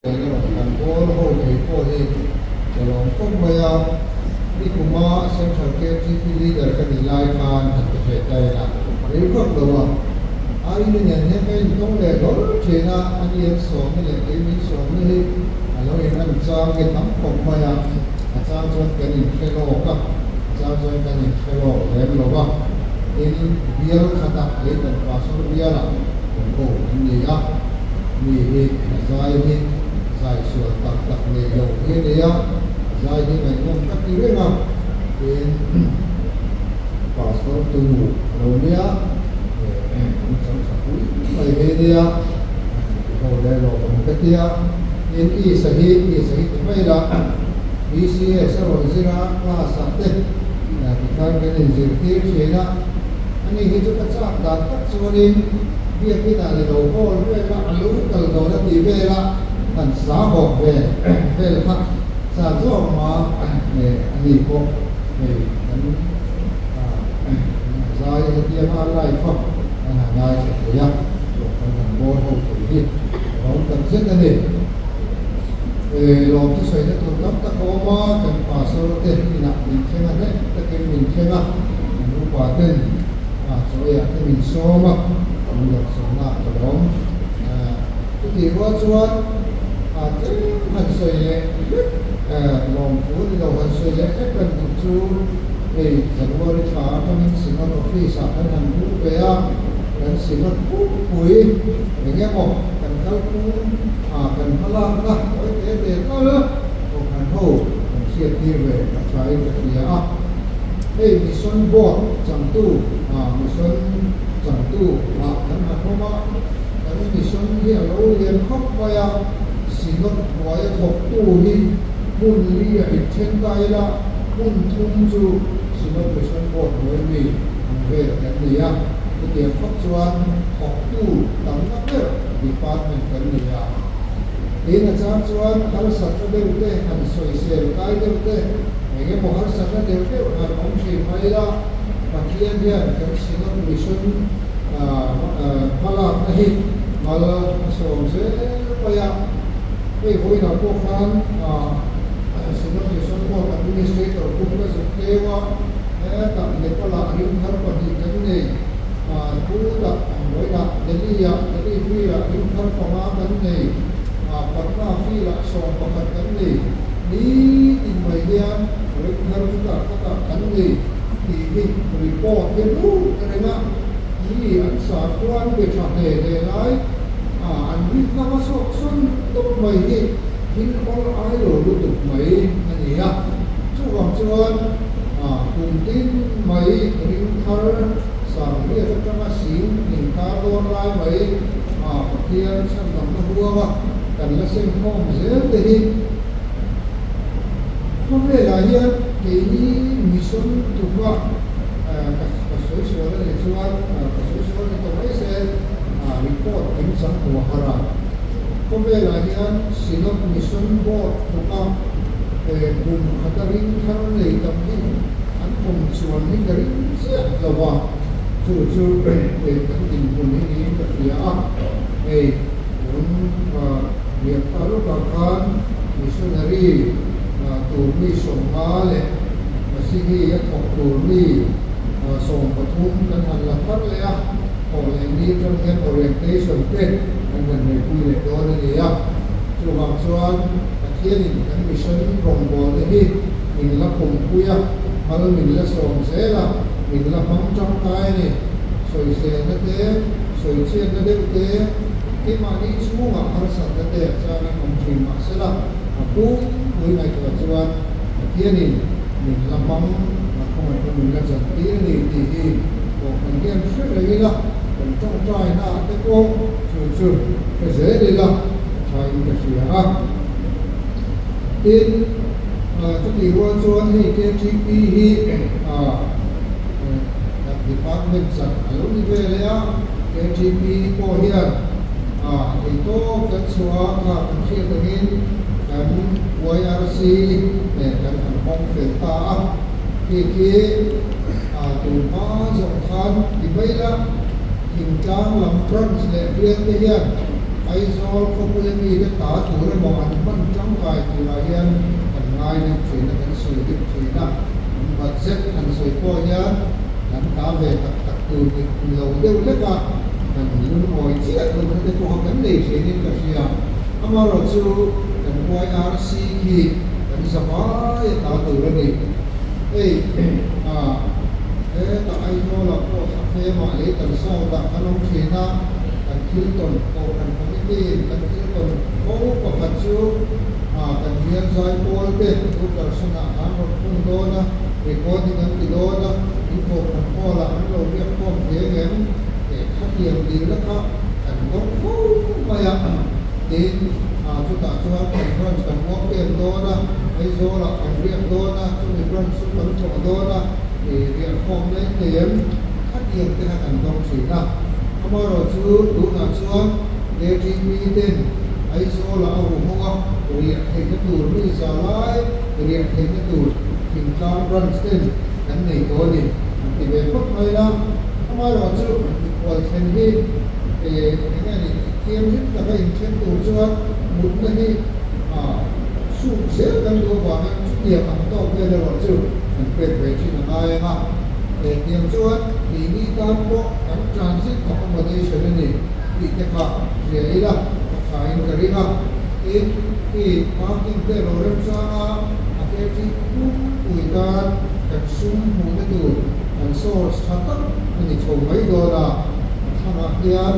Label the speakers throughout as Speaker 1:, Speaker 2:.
Speaker 1: Eng erawh kan kawl ho thei pawh hi ka lawm khawp mai a, nikuma Central KTP Leader ka nih lai khan han ti ve ta ila rei vak lo a, Arini nen hian ka intawng leh hlawl thin a, ani an sawmna leh kei min sawmna hi a lo in an chang hi tam khawp mai a, a chang chuan kan inhre lawk a, a chang chuan kan inhre lawk lem lo a, tin bial khatah Leitan Pastor bialah awm ho an ni a. Mi hi a zai hi zai sual tak tak nei lo hi a ni a, a zai hi ngaihnawm ka ti reng a, tin Pastor tunu a lo nia, an chang tha pui mai hi a nia, ti ho leh lawm ang ka ti a, tin Isa hi, Isa hi ti mai la, BCS a rawn zir a, class ah te tikhan kan inzirtir thin a, ani hi chu ka chak dan tak chuanin, Biakin ah ni lo hawl vel a, a lu kal dawn a tih vel a, han sa hawk ve vel kha sa zawk ma nge a ni pawh hei kan zai hetianga a live a kan han ngaithla thei a, lawm kan han bawl ho thei hi a rawng tak zet a ni. Lawm chu sawina tur tam tak a awm a, kan pastor te inah min thleng a, hneh takin min thleng a, kan upa ten A chawiah te min sawm a, min rawn sawmna a ka lawm. Chutih rual chuan a tlem han sawi leh hlek, lawmthu ni lo han sawi leh hlek kan duh chu hei January thla atangin Synod Office ah kan han luh ve a, kan Synod pukpui eng emaw kan kalphung a kan hmalakna tawi te te tal kohhran ho kan hriattir ve a thain ka hria a. Hei Mission Board changtu ah Mission changtu ah kan han awm a, kan Mission hi a lo lian khawp mai a, Synod hnuaia thawktu hi hmun li a inthen ta ila, hmun thum chu Synod Mission Board hnuai mi ang vel kan ni a, chutiang khawp chuan thawktu tamna ber department kan ni a. Tin a chang chuan harsatna deuh te han sawisel kai deuh te, Eng emaw harsatna deuh deuh han awm thin mai ila, Pathian hian kan Synod Mission hmalakna hi mal a sawm zel mai a. Hei vawiinah pawh khan Synod Mission Board Administrator kum ka zuk tleu a, hetah Nepal-ah ringthar pahnih kan nei, Putah vawiinah Delhi-ah Delhi Field-ah ringthar panga kan nei, Patna Field-ah 11 kan nei. Nitin mai hian ring thar chutah takah kan nei tih hi report hi lut reng a, mi an sa khuan be tha hle hle lai a an rin hnam a sawk sawn tawp mai hi thil awl ai lo lutuk mai a ni a. Chuvang chuan kum tin mai ring thar sangriat atanga sing inkar dawn lai mai Pathian chhandamna huanga kan la sem khawm zel te hi khawvelah hian keini mission tuka ka sawi sual a nih chuan ka sawi sual ni tawh mai se report kim chang hmu a har a. Khawvelah hian Synod Mission Board tuka kum khata ring thar nei tam hi an awm chuan hi ka ring chiah lo va, chu chu kan dinhmun hi niin ka hria a, hei. Tun Liamta lawkah khan missionary tur mi 50 leh Masihi a thawk tur mi 13 kan han la thar leh a, thawh leh ni atang hian orientation te kan han neihpui leh dawn a ni a. Chuvang chuan Pathianin kan mission rawngbawlna hi min la pumpui a, mal min la sawm zel a, min la hmang tangkai a ni. Sawiselna te, sawichhiatna deuh te, keimahni chhungah harsatna te a changin awm thin mah sela, a pum pui ngaihtuah chuan Pathianin min la hmang, a khawngaihna min la chantir a ni tih hi Kohhran hian hre reng ila, kan tawngtaina ah te pawh chu chu hre zel ila a thain ka hria a. Tin, chutih rual chuan hei KTP hi Department chan a lo ni ve leh a, KTP pawh hian theitawp kan chhuah a, kha kan hriat angin kan YRC nen kan han hawng fel ta a, khi khi tun hma zawng khan ti mai la, thingtlang lam branch leh bial te hian. Aizawl khawpuia mite ta tur emaw an hman tangkai turah hian kan ngai deuh thin a, kan sawi deuh thin a. Kan budget han sawi pawh hian kan ta ve tak tak tur dik lo deuh lek a, kan lungawi chiah lohna te pawha kan nei thinin ka hria. Amaherawhchu kan YRC khi kan zavai a ta tur a ni. Hei ah hetah Aizawlah pawh thla femah lei kan South ah kan awm thin a, kan thil tawn Kohhran Committee in kan thil tawn fo pakhat chu ah kan bial zai pawl te Doordarshan ah an rawn phun dawn a, recording an ti dawn a, in Kohhran hall ah an lo riak khawm thei angem? Eh khatiang dilna kha kan dawng fo mai a, tin ah chutah chuan kan branch kan uang em dawn a, Aizawl ah kan riak dawn a, chumi branch chu kan tlawh dawn a, ih riah khawm mai thei em? Khatiang te kha kan dawng thin a. Amaherawhchu tunah chuan KTP ten Aizawl ah a huhawng a, riah theihna tur mi za lai riah theihna tur thingtlang branch ten kan nei tawh a ni an ti ve phawt mai la. Amaherawhchu mikhual thlen hi eng nge ni thianghlim taka inthen tur chuan mutna hi suk zel kan duh avangin chutiang ang tawk vel erawh chu kan pek ve thin a ngai ang a. Hetiang chuan keini tan pawh kan transit accommodation a ni tih te kha hria ila a thain ka ring a. Tin, khi parking te lo remchanga a KT pui tan kan sum hmuhna tur kan source tha tak a ni chho mai dawn a. A thlangah hian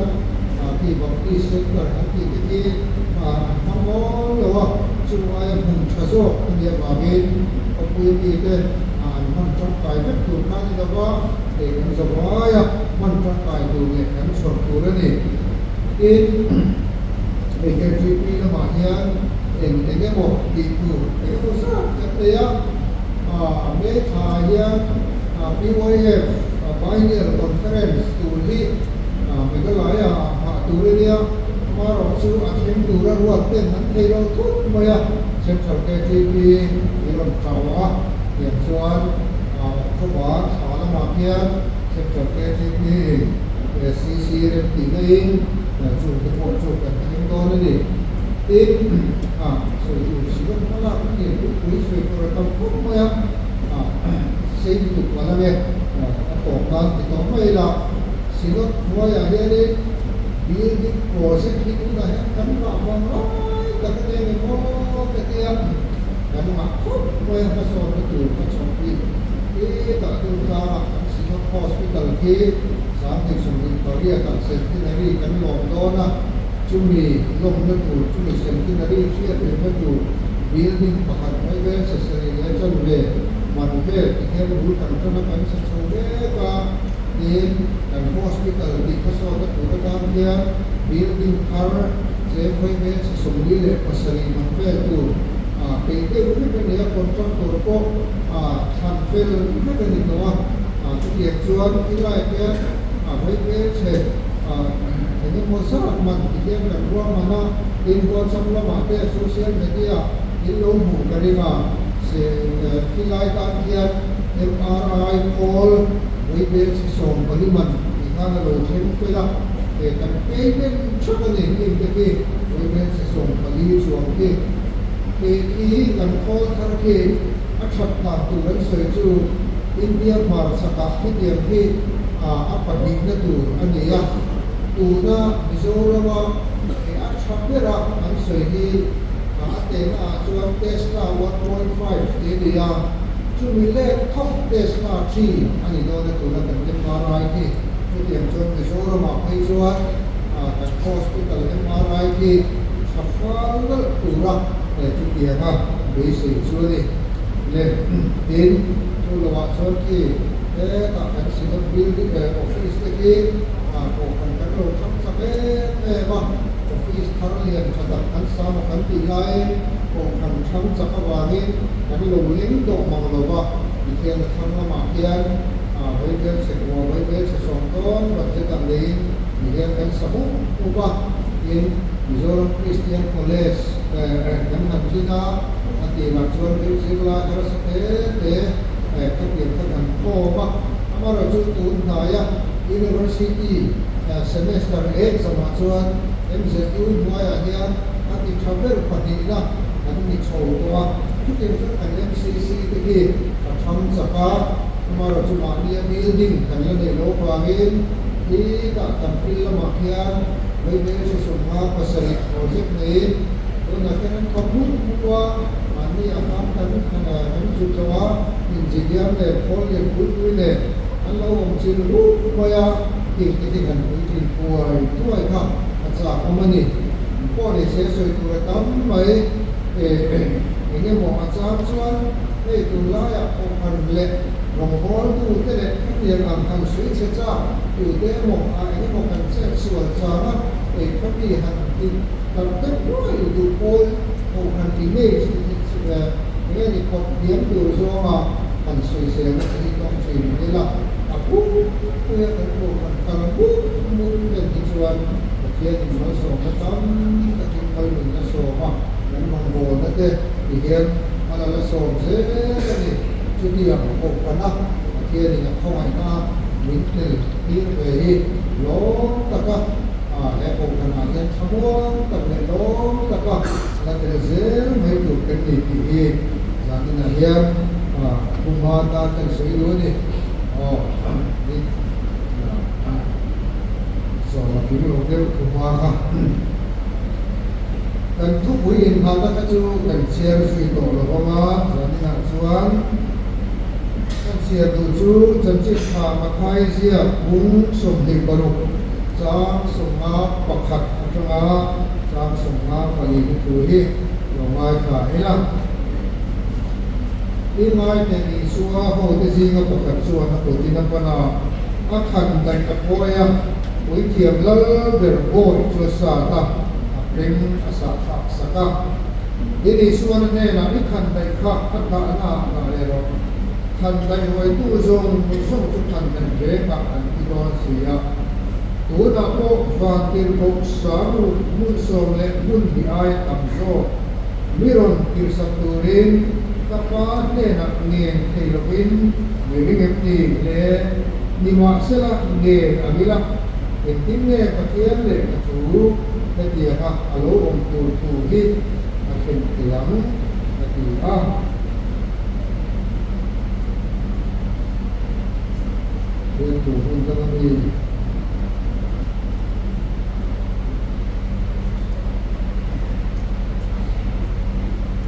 Speaker 1: khi Baptist Center an tih te khi an hmang awl lo a, chu aia hmun tha zawk a nih avangin khawpui mite an hman tangkai vek tur kha a ni lo va, hei kan zavai a, hman tangkai tur leh kan chhawr tur a ni. Tin, hei KGP lamah hian eng eng emaw tih tur eng emaw zat kan nei a, May thlaah hian PYF Biennial Conference tur hi Meghalaya ah nghah tur a nia, amaherawhchu a thleng tura ruat ten an thei lo thut mai a, Central KGP i rawn tau a, tiang chuan October thla lamah khian Central KGP in CC rem tih daihin chung te pawh chu kan thleng dawn a ni. Tin, sawi tur si lawk hmalak a ni, pui sawi tur a tam khawp mai a, sei lutuk palh ange, a tawp nan ti tawh mai ila, Synod hnuaiah hianin building project hi tunah hian kan ngah vang lai tak a nia nge maw ka tia, kan ngah khawp mai a hmasawnna tur ka chhawp hi hetah tur tlangah kan Synod Hospital khi 2028 ah Centenary kan lawm dawn a, chumi lawmna tur chumi Centenary hriat remna tur building pakhat mai vel sasarih leh chanve man vel ti hian bul kan tan a kan sa chho mek a. Tin, kan hospital tih kha sawta tur atan hian building thar cheng hawi hmelchhe 47 man vel tur peih deuh vek a ni a, contractor pawh thlan fel vek a ni tawh a. Chutiang chuan khilaiah hian hawi hmelchhe eng emaw zat man ti hian kan ruahman a, tin WhatsApp lamah te social media in lo hmuh ka ring a, khilai tan khian MRI khawl Vaibel chi 14 man tih khan a lo thleng fel a, he kan payment theuh a ni hnim te khi Vaibel chi 14 chuang khi. He khi kan khawl thar khi a that dan tur an sawi chu India hmarchhakah hetiang khi a pahnihna tur a ni a, tuna Mizorama he a tha bera an sawi hi a tehna ah chuan Tesla 1.5 tih a ni a. Chumi leh thawk Tesla thi a ni dawn a tuna kan MRI khi chutiang chuan Mizoramah phei chuan kan hospital MRI khi tha fal nalh tura chutianga beisei chu a ni. Le tin chu lovah chuan khi hetah kan Synod building office te khi kohhran kan lo thlang chak em em a, office thar lian tha tak kan sam a kan tih laiin kohhran thlang chak avangin Kan lo leng tawh mang lo va, Pathian a thlang lamah hian Vaibel chhe kua, Vaibel chhe sawm dawn budget ah neiin ti hian kan sa hup hup a, tin Mizoram Christian College kan han tlin a, a tirah chuan deuh zirlai harsa te te khatiang kha kan khawm a, amaherawhchu tun hnaia University semester exam ah chuan MZU hnuaiah hian a ti tha ber pahnihna kan ni chho tawh a, chutiang chuan kan MCC te khi a thang chak a, amaherawhchu mahnia building kan la neih loh avangin khitah kan thil lamah khian vaibelchhe 57 project neiin tunah khian an thawk hmur hmur a, mahni a kham kan kan zut lo a, engineer nen khawl lian pui pui nen an lo awm chil rup mai a, tih te khi kan puitlin thuai thuai kha a chak awm a ni. Pawh ni se sawi tur a tam mai eng emaw a chang chuan hei tunlaiah kohhran leh rawngbawltu te leh khatiang ang han sawi chhe chak tute emaw a eng emaw kan chet sual chang a ei kha mi han ti tak deuh ruai duh pawl kohhran image te hi chu eng nge ni khawp hniam tur zawnga han sawiselna te hi tawng thin ang ila a pum puia kan kohhran kal mut mut vel hi chuan Pathianin malsawmna tam takin mal min la sawm a, kan rawngbawlna te ti hian mal a la sawm zel a ni. Chutiang kohhrana Pathianin a khawngaihna min tel tir ve hi lawm taka he kohhranah hian thlamuang tak leh lawm taka la tel zel mai tur kan ni tih hi zaninah hian thuma tan kan sawi duh a ni. Aw ni sawma kim lo deuh thuma kha kan thupui inhahna kha chu kan chhiar zui tawh lo vang a, zaninah chuan kan chhiar duh chu chanchin tha Mathai ziak bung 26 chang 51 atanga chang 54 na thu hi lo ngaithla ila. I ngaite Isua hote zinga pakhat chuan a kutin a pan a, a khan daih a phawi a, puithiam lal ber bawi chu a sat a, a beng a sah thlak sak a. Tin Isuan a hnenah, I khan daih kha a dahna ah dah leh rawh. Khan daih huaitu zawng zawng chu khan daih vekah an ti dawn si a. Tunah pawh vantirhkoh sang ruk hmun sawm leh hmun hnih aia tam zawk mi rawn tirhsak turin ka pa hnenah ngen thei lovin mi ring em ni le? Nimahsela ngen ang ila, engtin nge Pathian lehkha chu hetianga a lo awm tur thu hi a thlen thei ang? a ti a. Bialtu hmun danga mi.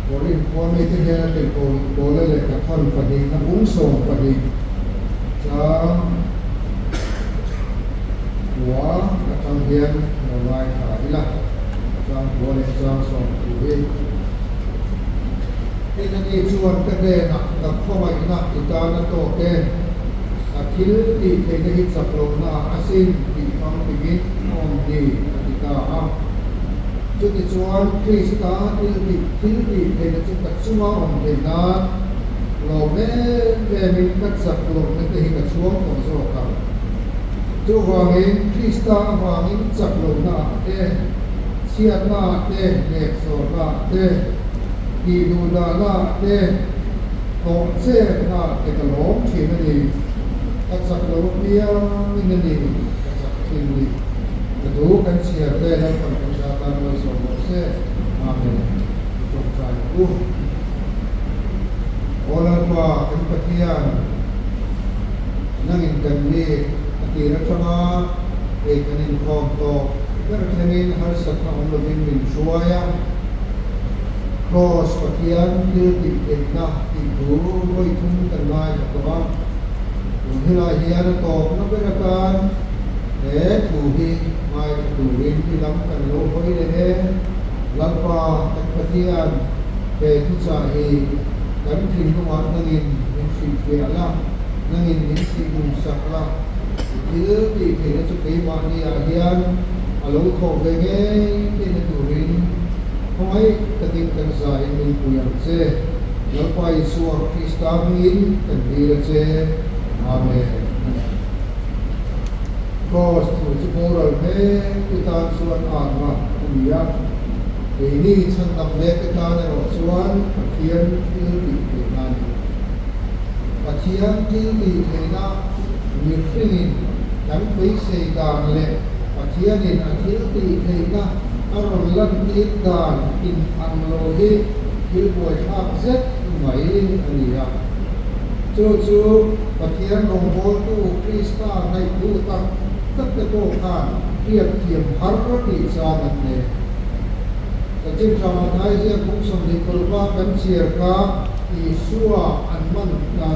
Speaker 1: Korinth khua mite hian a tirh Paula lehkha thawn pahnihna bung 12 chang kua atang hian lo ngaithla ila, chang kua leh chang sawm thu hi. Tin ani chuan ka hnenah ka khawngaihna i tan a tawk e, ka thil tih theihna hi chak lohna ah asin tih famkingin a awm ni a ti ta a. Chutichuan Krista thil tih thil tih theihna chu ka chunga awm theih nan lawm em emin ka chak lohna te hi ka chhuang tawh zawk ang. Chuvangin Krista avangin chak lohna ah te, chhiatna ah te, hneksawrna ah te, tih duhdahna ah te, tawh chetna ah te ka lawm thin a ni. Ka chak lo apiangin a ni ka chak thin ni. Ka thu kan chhiar te Lalpan kan za tan malsawm rawh se. Amen. I tawngtai ang u. Aw Lalpa kan Pathian, nangin kan mi a tir atanga hei kan inkhawm tawh ber thlengin harsatna awm lovin min hruai a. Kraws Pathian thil tih theihna tih thu vawi thum kan ngaithla tawh a. Tun helai hian a tawpna ber atan he thu hi ngaithla turin i lam kan lo hawi leh e. Lalpa kan Pathian, he thuchah hi kan thinlungah nangin min hrilhfiah la, nangin min tihnungsak la, i thil tih theihna chu keimahniah hian a lo thawh ve ngei theihna turin khawngaih takin kan zaiin min pui ang che. Lalpa Isua Krista hmingin kan dil a che. Amen. Kraws thu chu boral mek te tan chuan atna a ni a, keini chhandam mek te tan erawh chuan Pathian thil tih theihna a ni. Pathian thil tih theihna mihringin kan beisei dan leh Pathian. Pathianin a thiltihtheihna a rawn lantir dan in ang lo hi thil buaithlak zet mai a ni a. Chu chu Pathian rawngbawltu Krista hnaihtu tak takte pawh khan hriatthiam har tih chang an nei. Chanchin tha Matthai ziak bung 25 kan chhiar kha Isua an man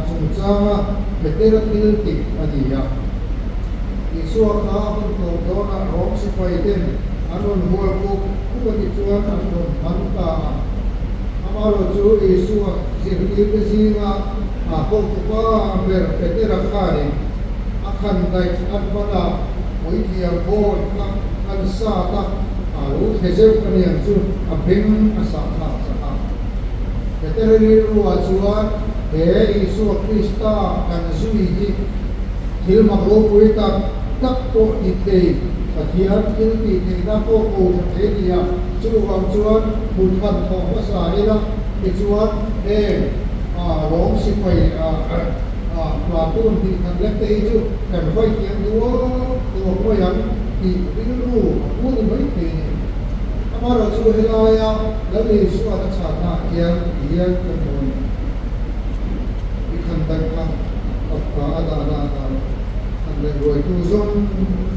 Speaker 1: chungchanga Petera thil tih a ni a. Isua kha a hun tawp dawnah Rom sipai ten an rawn hual kuk kuk a ti chuan an rawn man ta a. Amaherawh chu Isua zirtirte zinga a hotupa ber Petera khanin a khan daih an man a, puithiam bawi kha an sat a, a lo thle zeuh a niang chu a beng a sah thlak sak a. Petera rilruah chuan he Isua Krista kan zui hi thil mak ropui tak tak pawh ti thei, Pathian thil tih theihna pawh ko tha thei a ni a, chuvang chuan mut han thawh hmasa ila tichuan heng Rom sipai platoon hnih khat lek te hi chu kan vai thiam duak duak mai ang tih rilru a pu ni mai thei a ni. Amaherawhchu helaia Lal Isuan a chhannaah hian ti hian kan hmu a ni. I khan daih kha tapka a dahna a dah loh. Khan daih ruaitu zawng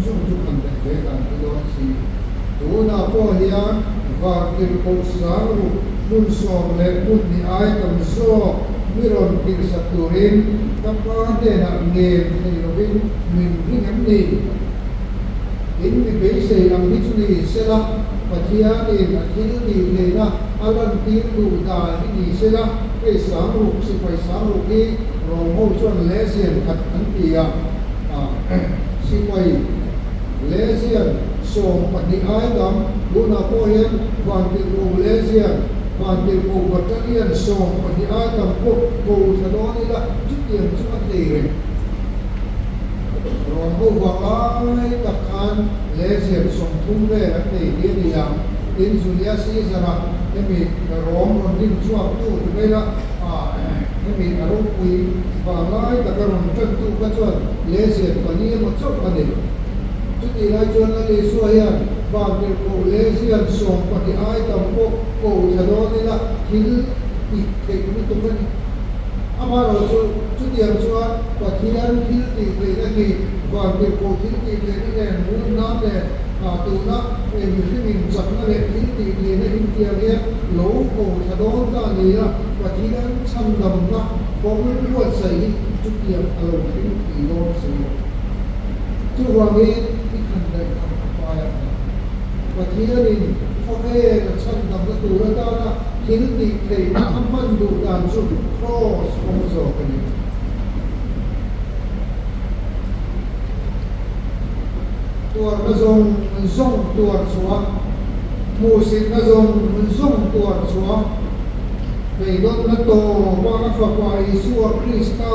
Speaker 1: zawng chu khan daih ve dan hi dawn si. Tunah pawh hian vantirhkoh sang ruk hmun sawm leh hmun hnih ai tam zawk mi rawn tirhsak turin ka pa hnenah ngen thei lovin min ring em ni? In mi beisei ang hi chu ni sela, Pathianin a thil tih theihna a lantir duh dan hi ni sela, hei sang ruk, sipai sang ruk hi Rom ho chuan Legion khat an ti a, sipai Legion 12 ai tam, tunah pawh hian Vantirhkoh Legion, Vantirhkoh Battalion 12 ai tam pawh ko thla dawn ila chutiang chu a thei reng. Rom ho vang lai tak khan Legion 30 vel an nei hi a ni a, tin Julius Caesar-a hemi Rom rawn rin chhuaktu ti mai la, hemi a ropui vang lai taka rawn tantu kha chuan Legion pali emaw chauh a nei. Chutih lai chuan Lal Isua hian Vantirhkoh Legion 12 ai tam pawh ko thla dawn ila thil tih theih lutuk a ni. Amaherawhchu, chutiang chuan Pathian thil tih theihna hi Vantirhkoh thil tih theihna nen munna nen tuna mihringin chakna leh thil tih theihna intiang hian lo ko thla dawn ta a ni a, Pathian chhandamna kawng buatsaih hi chutiang a lo thleng thei dawn si lo. Chuvangin i khan daih kha a pai a ni. Pathianin khawvel a chhandamna tur atana thil tih theihna a hman duh dan chu Kraws awm zawk a ni. Tuarna zawng zawng tuar chhuah, hmuhsitna zawng zawng tuar chhuah, beidawnna tawpa a Fapa Isua Krista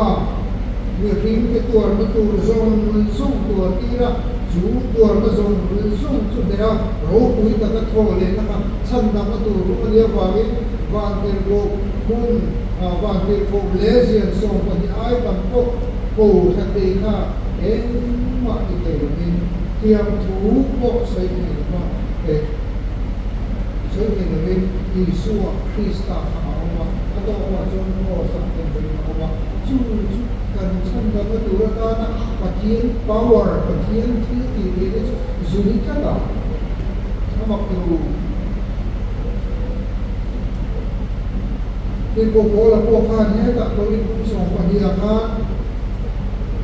Speaker 1: mihringte tuarna tur zawng zawng tuar tir a, chu tuarna zawng zawng chu hneh a, ropui taka thawh lehna kha chhandamna tur rum a nih avangin Vantirhkoh hmun Vantirhkoh leh zian 12 ai tam pawh ko thla thei kha engmah ti thei lovin thiamthu pawh sawi thei lova sawi thei lovin Isua Krista kha a awm a, a tawpah chuan Kraws ah khenbehin a awm a, chu chu kan chhandamna tur atana Pathian power, Pathian thil tih theihna chu zui tlat a, a mak lo. Tirhkoh Paula pawh khan hetah Korin kum 12 ah khan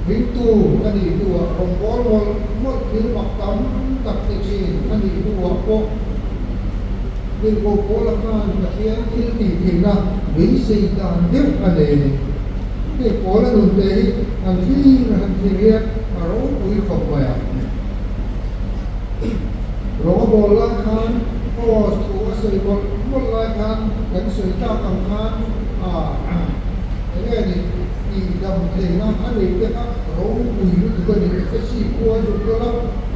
Speaker 1: ringtu a nih hnuah rawngbâwl mawlh mawlh thil mak tam tak ti thin a nih hnuah pawh Tirhkoh Paula khan Pathian thil tih theihna beisei dan deuh a nei a ni. Hei Paula nunte hi han thlir han thlir hian a ropui khawp mai a. Rawng a bawl lai khan Kraws thu a sawi mawlh mawlh lai khan kan sawi tak ang khan eng nge ni tih dam theihna a neih te kha ropui lutuk a ni. Efesi khua zuk kal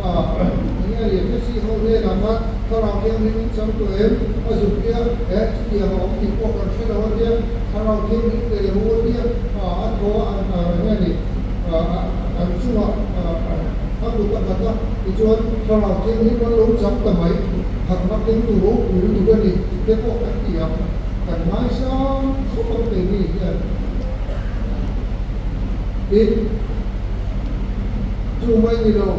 Speaker 1: a, eng nge ni Efesi ho hnenah khan Thlarau Thianghlim in chang tawh em? A zuk tia, he chutiang a awm tih pawh kan hre lo a tia, Thlarau Thianghlim lei ru a tia, a thaw a, eng nge ni an chungah. A kut a nghat a, tichuan Thlarau Thianghlim an lo chang ta mai, harhna kengtu ropui lutuk a ni te pawh kan ti ang, kan ngaisang khawp ang keini hian. Tin, chu mai ni lo,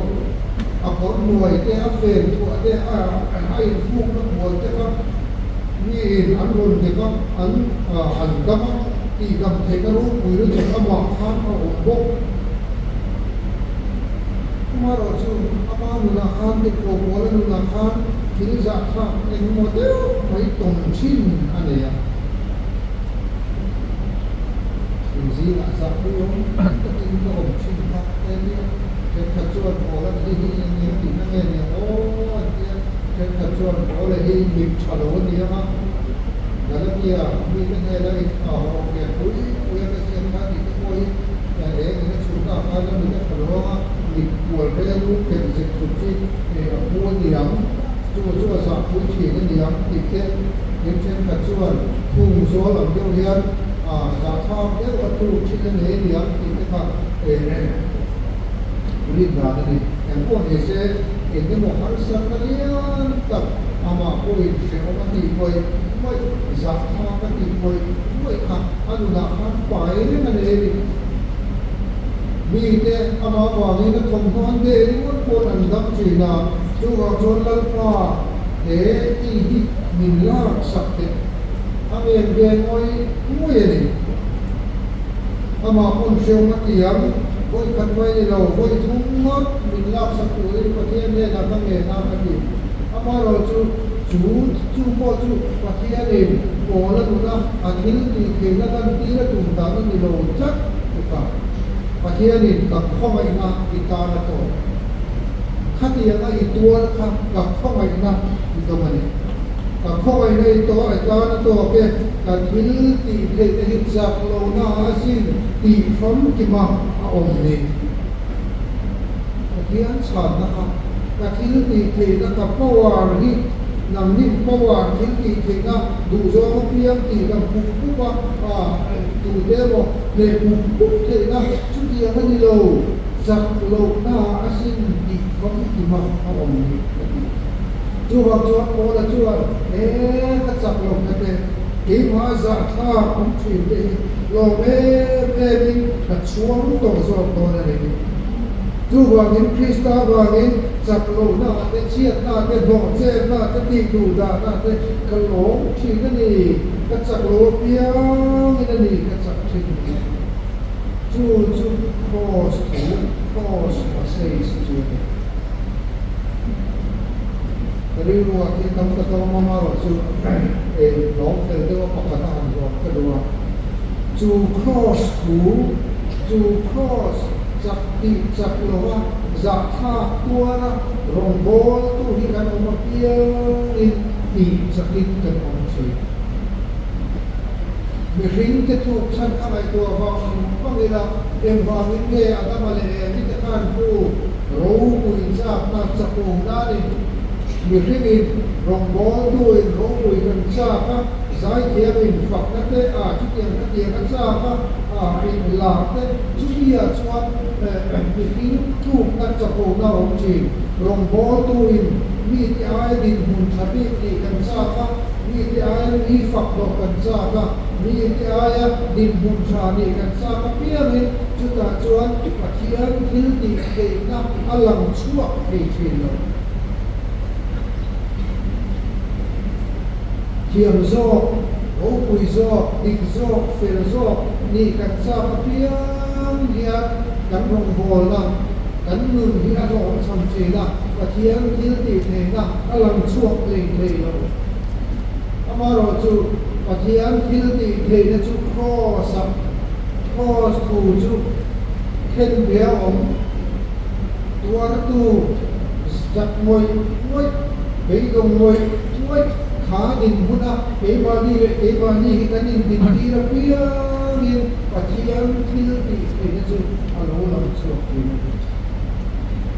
Speaker 1: a kawr hnuai te, a fen thuah te, a infukna kual te kha miin an rawn dek a, an an dam a, tihdam theihna ropui lutuk amah khan a awm bawk. Amaherawh chu ama nunah khan Diklo Pawla nunah khan thil zahthlak engemaw deuh mai tawng thin a nei a. Thil zingah zah pui awm takin ka awm thin kha e nia, thenkhat chuan Pawla hi hi eng eng tihna nge nia aw an tia, thenkhat chuan Pawla hi mit tha lo a ni ang a, Galatia mite hnena in a haw lian pui pui a ka ziak kha tih te pawh hi eng eng a chhunna ah khan a mit a tha lo ang a, mit kual relu phelh zet zut chi a pu a ni ang, chu chu a zah pui thin a ni ang tih te in thenkhat chuan thung zawl ang deuh hian a zahthlak deuh a tluk thin a nei a ni ang tih te kha rin dan a ni. Engpawh ni se eng emaw harsatna lian tak amah pawhin hrehawm a tih pawih mawih, zahthlak a tih pawih mawih kha a nunah khan pai reng a nei a ni. Mite amah vangin a thawmhnaw an deh ringawt paw'n an dam thin a, chuvang chuan Lalpa he ti hi min lak sak teh a ngen ve ngawih ngawih a ni. Amah pawn hrehawm a ti ang, vawi khat mai ni lo, vawi thum ngawt min lak sak turin Pathian hnenah ka ngen a, a ti. Amaherawh chu, chu chu pawh chu Pathianin pawl a nuna a thil tih theihna lantir a tum dan a ni lo tlat bawk a. Pathianin ka khawngaihna i tan a tawp. Khatianga i tuar kha ka khawngaihna i dawng a ni. Ka khawngaihna i tawh i tan a tawk e, ka thil tih theihna hi chak lohna a sin tih famkima a awm ni. Pathian chhanna kha ka thil tih theihna ka power hi nangnin power thil tih theihna duhzawng apiang tih dam pup pup a, tute emaw hneh pup pup theihna chutiang a ni lo, chak lohna a sin tih famkima a awm ni ka ti. Chuvang chuan Paula chuan, He ka chak lohna te, keimah zahthlak awm thin te hi lawm em emin ka chhuang tawh zawk dawn a ni. Chuvangin Krista vangin chak lohna te, chhiatna te, hlawhchênna te, tihduhdahna te ka lawm thin a ni. Ka chak lo apiangin a ni ka chak thin ni. Chu chu Kraws thu, Kraws message chu a ni. Ka rilruah thil tam tak a awm a, amaherawh chu lawm fel deuh a pakhat a han zawm ka duh a. Chu Kraws thu, chu Kraws chak tih chak lova zahthlak tuara rawngbawltu hi kan awm apiangin tih chakin kan awm thin. Mihringte tluk chhan kha ngaihtuah vang vang ila, engvangin nge Adama leh Evi te khan pu ropui chakna chakawm nanin mihringin rawngbawltuin ropui kan chak a, zaithiamin fakna te a chutiang khatiang a chak a, a inlar te chutia chuan mihring tlukna chakawmna a awm thin. Rawngbawltuin mite aia dinhmun tha bik nih kan chak a, mite aia mi fak hlawh kan chak a, mite aia dinhmun tha nih kan chak apiangin chutah chuan Pathian thil tih theihna a lang chhuak thei thin lo. Thiam zawk, ropui zawk, dik zawk, fel zawk nih kan chak apiang hian kan rawngbawlna, kan nun hi a hlawhchham thin a, Pathian thil tih theihna a lang chhuak hlei thei lo. Amaherawh chu Pathian thil tih theihna chu Kraws-a, Kraws thu chu khen ve a awm, tuartu zak ngawih ngawih, beidawng ngawih ngawih kha dinhmun a, keimahni leh keimahni hi kan indintir apiangin Pathian thil tih theihna chu a lo lang chhuak thin a ni.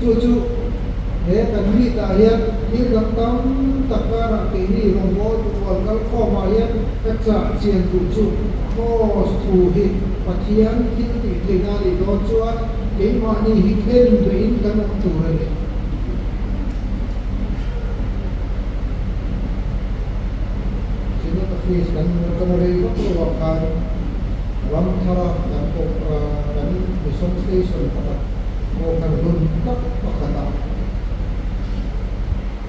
Speaker 1: Chu chu he kan meet-ah hian thil dang tam tak karah keini rawngbâwl rual kal khawmah hian ka chah chian duh chu Kraws thu hi Pathian thil tih theihna a nih dawn chuan. Keimahni hi khen duhin kan awm tur a ni. Synod Office kan kan rei vak lo ah khan Ramthara kan kan Mission Station pakhat pawh kan run tak pakhat ah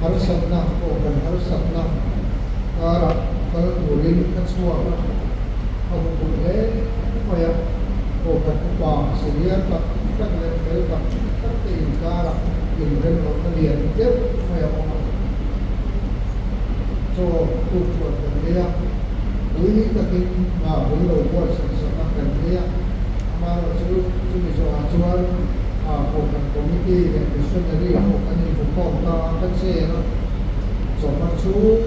Speaker 1: harsatna pawh kan harsatna karah kal turin ka chhuak a, a huphurh hle mai a, pawh kan upa senior tak tak leh fel tak tak te inkarah inrem lohna lian deuh mai a awm a. Chaw tuk chuan kan ei a, pui takin hna min lo buatsaih sak a kan ei a, amaherawhchu chumi zawhah chuan Kohhran Committee leh Missionary ho kan invukhawm ta a, ka chen a, chawhma chhung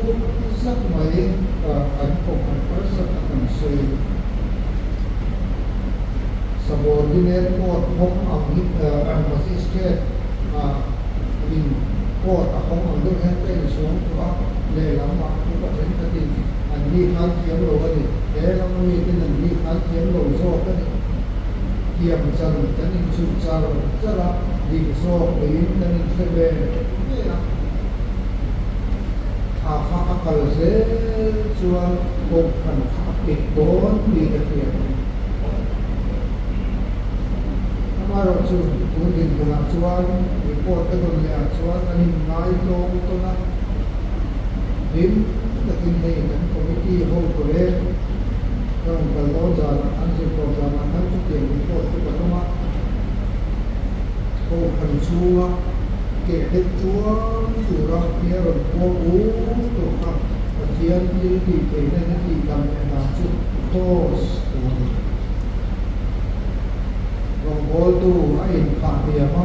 Speaker 1: zak mai kan Kohhran harsat a kan sawi. Subordinate Court hawng ang hi Magistrate in Court a hawng ang deuh hian ka insuang tawh a, lehlam ah upa thenkhatin an ni khan thiam lo a ni, he ram miten an ni khan thiam lo zawk a ni. Thiam chan kan inchuh char char a, dik zawk niin kan inhre ve ve a. Thla kha a kal zel chuan kohhran kha a pek dawn tiin a hriat a ni. Amaherawhchu tun dinhmunah chuan report ka dawn leh ah chuan an inngai tlawm tawn a, hlim takin hei kan committee ho tawh e, ka rawn kal dawn zanah khan zirtawp zanah khan chutiang report chu ka dawng a, kohhran chhunga keh deuh chuan tura hmel rawn puang ur tawh kha Pathian thil tih theihna in a tih dam leh dan chu cross tur a ni. Rawngbawltu a inphah hniam a,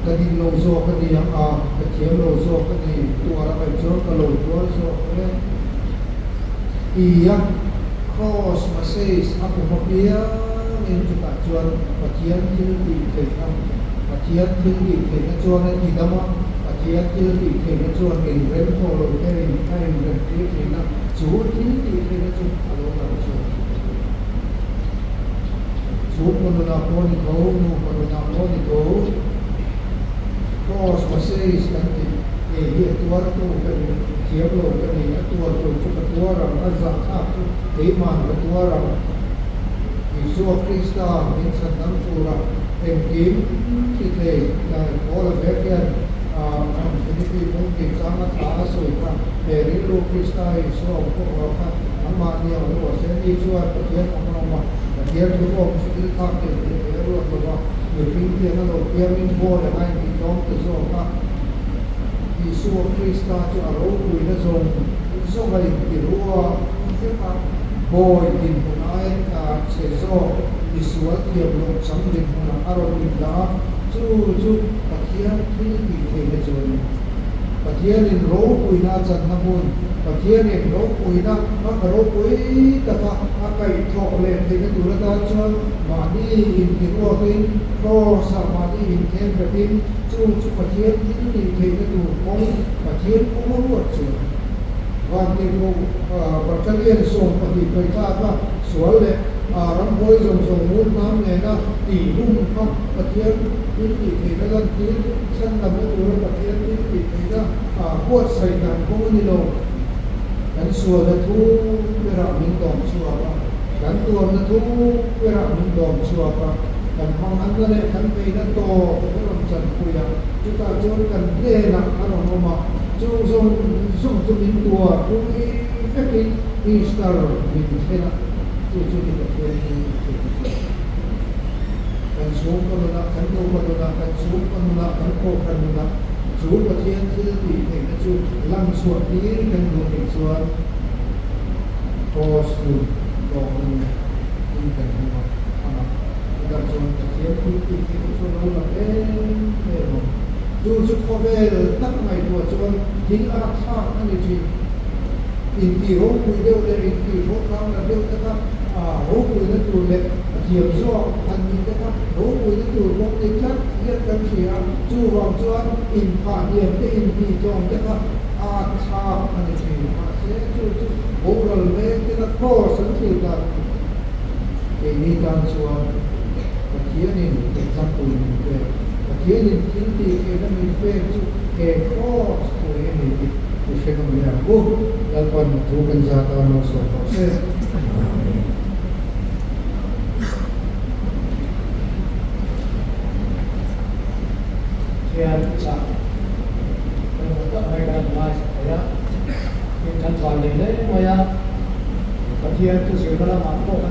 Speaker 1: Ka dik lo zawk a ni ang a, ka thiam lo zawk a ni, tuar a ngaih chuan ka lo tuar zawk e. Ti a cross message a hmu hma piangin chutah chuan Pathian thil tih theihna, Pathian thil tih theihna chuan a ti dam a, Pathian thil tih theihna chuan inrem tawh lo te a inrem tir thin a, chu thil tih theihna chu a lo lang chhuak. Chhungkaw nunah pawh ni tho, nupa nunah pawh ni tho, Cross message kan tih kei hi a tuartu ka ni, thiam lo ka ni, a tuar tur chu ka tuar ang, a zahthlak chu keimahn ka tuar ang. Isua Krista min chhandam tura engkim ti thei Paula vek hian Philippi pumpi changa thla a sawi kha, he rilru Krista Isua awm pawh lo kha anmahni a awm lo se, ni chuan Pathian awm a awm a, Pathian thu awm chu thil thlak thei tih theih a ruat lo va, mihring tiang a lo piangin bawi anga intitlawm ta zawk a, Isua Krista chu a ropuina zawng zawng a intiruak vek a, bawi dinhmun ai chhe zawk misual thiam loh chang dinhmunah a rawn indah a, chu chu Pathian thil tih theihna chu a ni. Pathianin ropuina a channa hmun, Pathianin ropuina a ka ropui taka a kaihthawh leh theihna tur atan chuan mahni intiruakin, Cross-ah mahni inthen betin, chu chu Pathian thil tih theihna tur kawng, Pathian kawng a ruat chu a ni. Vantirhkoh Battalion 12 paihtlaka sual leh ramhuai zawng zawng ngun hnam nena tih hlum kha Pathian thil tih theihna lantir chhan lamna tura Pathian thil tih theihna buatsaih dan kawng a ni lo. Kan sualna thu berah min dawm chhuak a, kan tuarna thu berah min dawm chhuak a, kan hmangaihna leh kan beihna tawp a rawn chanpui a, chutah chuan kan hnenah a rawn awm a, chung zawng zawng chu min tuar pui vekin Easter min thlen a, chu chu ni Pathian thil tih theihna chu a ni. Kan chhungkaw nunah, kan nupa nunah, kan chhungkaw nunah, kan kohhran nunah chu Pathian thil tih theihna chu lang chhuah tir kan duh nih chuan Cross nun tlawmna nun in kan hmu a, amah chutah chuan Pathian thil tih theihna chu a lo lang em em ang. Chu chu khawvel tak ngaihtuah chuan thil a thlak a ni thin. Intih ropui deuh leh intih hlawhtlang la deuh te kha ropuina tur leh a thiam zawk han nih te kha ropuina tur bawk ni tlat hian kan hria a, chuvang chuan inphah hniam te intih tlawm te kha a thlak a ni thin. Mahse chu chu boral mek tena cross an thlir dan keini tan chuan. Pathianin example min pek, Pathianin thil tih theihna min pek chu he Kraws thu hi a ni tih i hre ngam leh ang u. Lalpan a thu kan zat a, malsawm rawh se. Amen.
Speaker 2: Thian chah pawimawh tak mai kan ngaithla thei a, tin kan van leh hle mai a, Pathian thu zirna lamah pawh kan.